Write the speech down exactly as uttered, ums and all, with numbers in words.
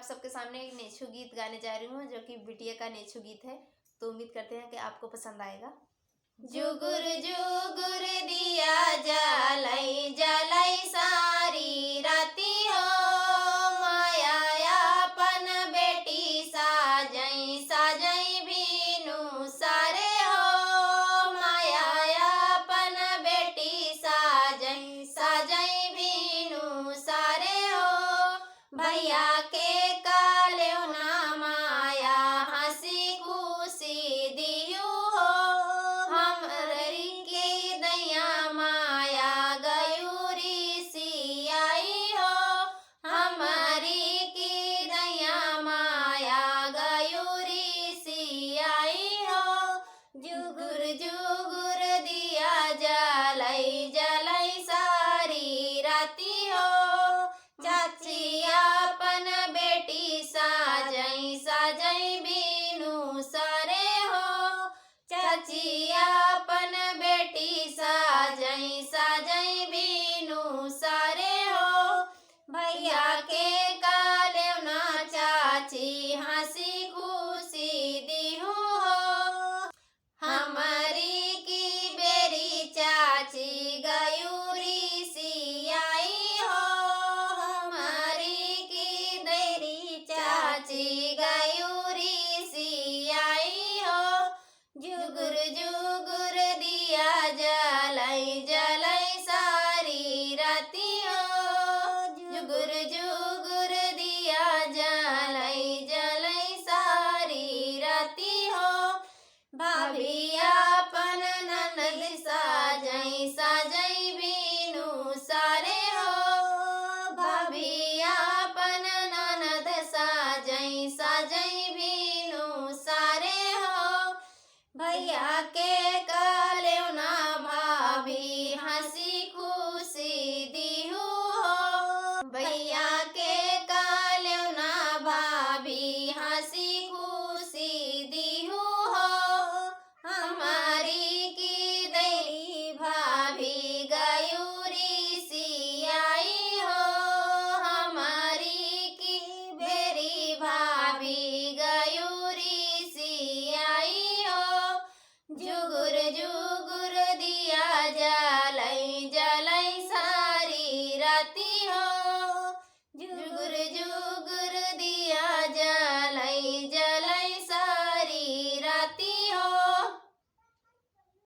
सबके सामने एक नेछू गीत गाने जा रही हूँ, जो कि बिटिया का नेछू गीत है। तो उम्मीद करते हैं कि आपको पसंद आएगा। जुगुर जुगुर दिया जलई, जलई सारी राती हो।